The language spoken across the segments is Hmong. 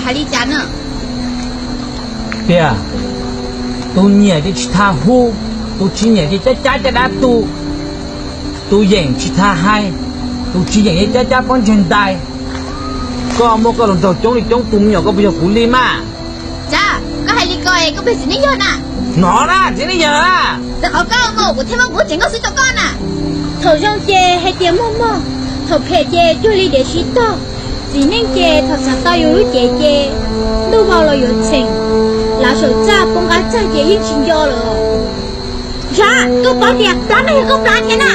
Hais li cas na? Tias, tus nyiam ces tsis tas hu, tus tsis nyiam ces cab cab caj dab tu, tus yeem tsis tas hais, tus tsis yeem ces cab cab pob ntseg ntais. Koj muaj koj hluas nraug coob li coob, tus me nyuam koj puas yog kuv li mas? Tsav, koj hais li ko es koj puas yog txiv neej yog na? Hnov na, txiv neej yog na. Txawm qhov koj ua mog kuv thiaj muab kuv lub tsev nkauj xwb rau koj na. Thaum zoo ces hais tias muaj mog, thaum phem ces cuag li dev sib tog. Txiv neej ces thaum txog tau yus lub cev ces ntuj vau los yuav txheem, lav saum txaj poob qab txaj ces yeej tsis nco lawm. Tsav, koj paub tias plab no yog koj plab thiab na.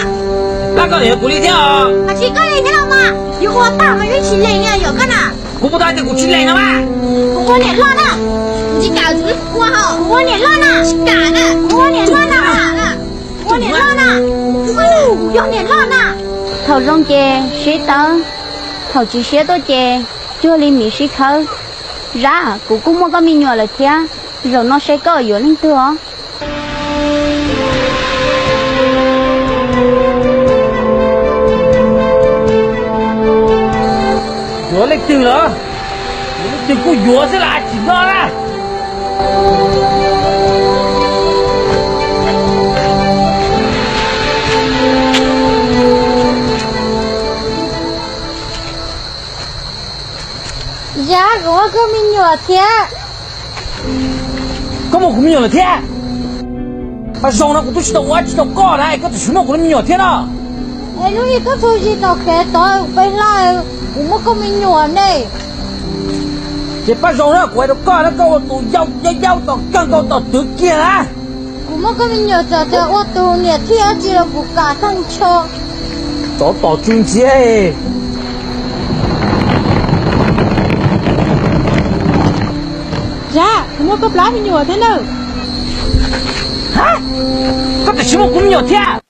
Plab koj yog kuv li thiab os. Hais tsis koj li thiab los mas, yus ua pag mas yeej tsis lees li yog koj na. Kuv puas tau hais tias kuv tsis lees no mas? Kuv ua niam loj na. Kuv tsis kam txiv neej ua ho. Kuv ua niam loj na. Tsis kam na. Kuv ua niam loj na. Kuv ua niam loj na. Kuv yog niam loj na. Thaum zoo ces sib tawb, thaum tsis siab tuaj ces cuag li miv sib khawb. Zab, kuv kuj muaj koj me nyuam lawm thiab, zaum no seb koj yuav leej twg os. Yuav leej twg los? Yuav leej twg kuj yuav xwb las, tsis nco na. Zab, kuv muaj koj me nyuam thiab. Koj muaj kuv me nyuam lawm thiab? Paj zoo no kuv twb tsis tau ua tsis tau koj na, koj tseem muaj kuv me nyuam thiab no. Es hnub ib koj txhua yim tom kev tod peb hla, kuv muaj koj me nyuam ne. Ces paj zoo na, kuv hais rau koj na, koj ua tus yau yau tom kawg nkaus tom twv kiag na. Kuv muaj koj me nyuam txawm tias ua tus niam thiab tsis los kuv kam tag nrho. Tsov tom tsw ntxiag. Zab, kuv muaj koj plab me nyuam thiab na. Ha, koj tseem tsis muaj kuv me nyuam thiab?